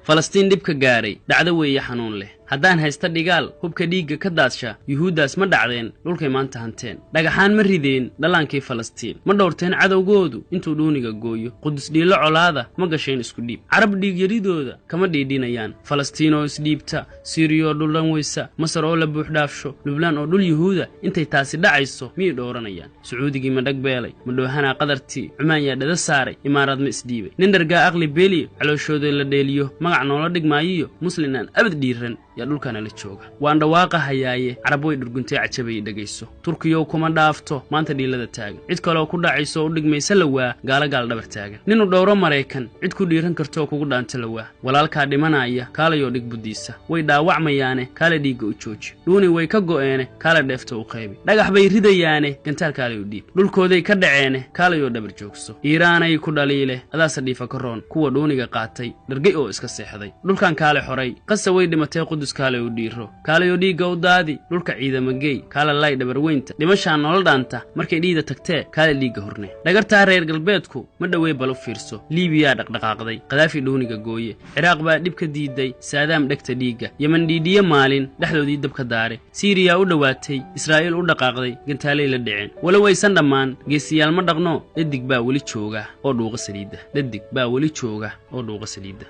Falastiin dhibka gaaray dhacdo weeye xanuun leh. Haddaan haysta dhigaal hubka dhiigga ka daadsha, Yuhuuddaas ma dhacdeen dhulkay maanta hanteen. Dhagaxaan ma rideen dhallaankii Falastiin, ma dhowrteen cadowgoodu intuu dhuuniga gooyo. Qudus dhiillo colaada ma gasheen isku dhiib. Carab dhiigyaridooda kama dhiidhinayaan. Falastiin oo isdhiibta, Siiriyoo dhuldhan weysa, Masar oo la buuxdhaafsho, Lubnaan oo dhul Yuhuuda, intay taasi dhacayso miyay dhowranayaan? Sacuudigii ma dhag beelay? Ma dhoohanaa Qadartii? Cumaan yaa dhada saaray? Imaaraad ma isdhiibay? Nin dhargaa aqli beeliyo, calooshooda la dheeliyo, magac noola dhigmaayiyo, muslin aan abad dhiiran yaa dhulkana la jooga. Waan dhawaaqa hayaaye, Carab way dhurguntay, cajabay dhegayso. Turkiyow kuma dhaafto maanta dhiilada taagan, cid kaloo ku dhacayso u dhigmaysa la waa, gaalo gaal dhabar taagan. Ninuu dhowro Maraykan, cid ku dhiiran kartooo kugu dhaanto la waa. Walaalkaa dhimanaya kaalayoo dhig buddiisa, way dhaawacmayaane kaale dhiigga u jooji. Dhuuni way ka go'eene kaale dheefta u qaybi. Dhagax bay ridayaane gantaal kaalay u dhiib. Dhulkooday ka dhaceene kaalayoo dhabar joogso. Iiraanay ku dhaliile adaase dhiifa ka roon kuwa dhuuniga qaatay dhargay oo iska seexday. Dhulkan kaale xoray, Qasa way dhimatay, Qudus kaalay u dhiiro, kaalayoo dhiigga u daadi. Dhulka ciidama geey, kaala lay dhabarweynta. Dhimashaa nolol dhaanta markay dhiida tagtee, kaale dhiigga horne. Dhagartaa reer galbeedku ma dhowey, bal u fiirso. Liibiyaa dhaqdhaqaaqday, Khadaafi dhuuniga gooye. Ciraaq baa dhib ka diiday Saadaam dhegta dhiigga. Yeman dhiidhiye maalin dhexdoodii dabka daare. Siiriyaa u dhowaatay, Israa'iil u dhaqaaqday, gantaalay la dhiceen. Walow aysan dhammaan geesiyaal ma dhaqno, dhadig baa weli jooga oo dhuuqa saliidda. Dhadig baa weli jooga oo dhuuqa saliidda.